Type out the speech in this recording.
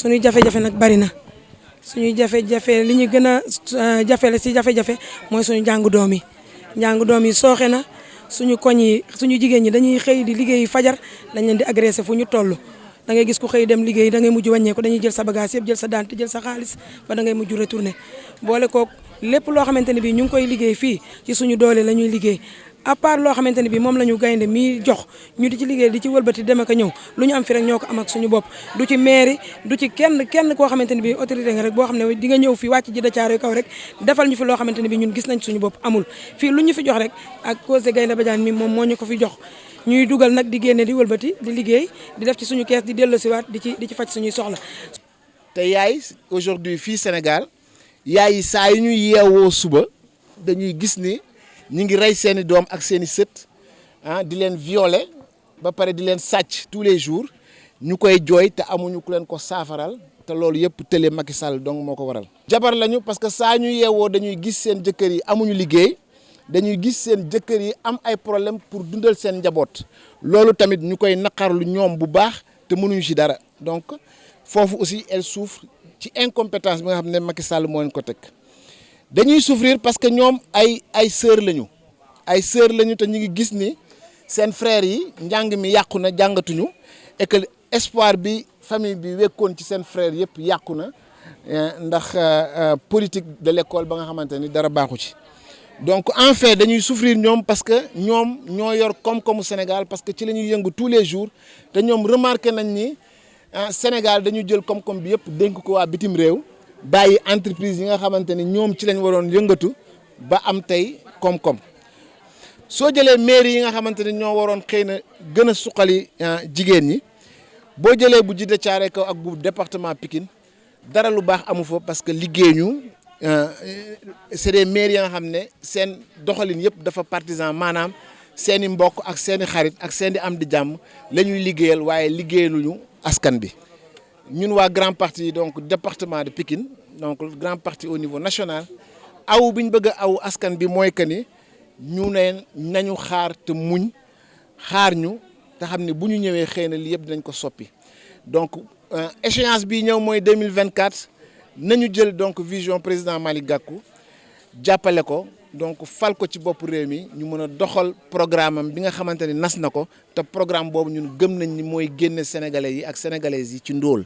suñuy jafe-jafe nag bari na suñuy jafe-jafe li ñu gën a jafele si jafe-jafe mooy suñu njàngu doom yi sooxe na suñu koñ yi suñu jigéen ñi dañuy xëy di liggéey fajar dañ leen di agressé fu ñu toll da ngay gis ku xëy dem liggéey da ngay mujj wàññeeku dañuy jël sa bagage yëpp jël sa dante jël sa xaalis ba da ngay mujj retourné boole kook lépp loo xamante ne bii ñu ngi koy liggéey fii ci suñu doole la ñuy liggéey à part loo xamante ne bii moom la ñu gaynde mii jox ñu di ci liggéey di ci wëlbati dem ak a ñëw lu ñu am fi rek ñoo ko am ak suñu bopp du ci mairie du ci kenn koo xamante ne bii autorité nga rek boo xam ne di nga ñëw fii wàcc ji da caaroy kaw rek defal ñu fi loo xamante ne bii ñun gis nañ suñu bopp amul fii lu ñu fi jox rek ak cause de Gaynde Badiane mi moom moo ñu ko fi jox ñuy dugal nag di génne di wëlbati di liggéey di def ci suñu kees di delloosiwaat di ci faj suñuy soxla. te yaay aujourd'hui fii Sénégal yaay yi saa yu ñuy yeewoo suba dañuy gis ni ñi ngi rey seeni doom ak seeni sët di leen violer ba pare di leen sàcc tous les jours ñu koy jooy te amuñu ku leen ko saafaral te loolu yëpp tële Macky Sall donc moo ko waral. jabar lañu parce que saa ñu yeewoo dañuy gis seen jëkkër yi amuñu liggéey dañuy gis seen jëkkër yi am ay problème pour dundal seen njaboot loolu tamit ñu koy naqarlu ñoom bu baax te mënuñu ci dara donc foofu aussi elle souffre ci incompétence bi nga xam ne Macky Sall moo leen ko teg. dañuy souffrir parce que ñoom ay sœur lañu te ñu ngi gis ni seen frères yi njàng mi yàqu na jàngatuñu et que espoir bi famille bi wekkoon ci seen frères yëpp yàqu na ndax politique de l'école ba nga xamante ni dara baaxu ci. donc en fait dañuy souffrir ñoom parce que ñoom ñoo yor koom-koomu Sénégal parce que ci la ñuy yëngu tous les jours te ñoom remarqué nañ ni Sénégal dañu jël koom-koom bi yëpp dénk ko waa bitim réew. bàyyi entreprise yi nga xamante ni ñoom ci lañ waroon yëngatu ba am tey koom-koom soo jëlee mairie yi nga xamante ni ñoo waroon xëy na gën a suqali jigéen ñi boo jëlee bu Djiddah Thiaroye Kaw ak bu département Pikine dara lu baax amu fa parce que liggéey ñu c'est des mairies yi nga xam ne seen doxalin yëpp dafa partisan maanaam seen i mbokk ak seen i xarit ak seen i am di jàmm la ñuy liggéeyal waaye liggéeyaluñu askan bi. ñun waa grand parti donc département de Pikine donc grand parti au niveau national aw bi ñu bëgg a aw askan bi mooy que ni ñu ne nañu xaar te muñ xaar ñu te xam ne bu ñu ñëwee xëy na lii yëpp dinañ ko soppi donc échéance bi ñëw mooy 2024 nañu jël donc vision président Malick Gakou jàppale ko donc fal ko ci bopp réew mi ñu mën a doxal programme am bi nga xamante ni nas na ko te programme boobu ñun gëm nañ ni mooy génne sénégalais yi ak sénégalaises yi ci ndóol.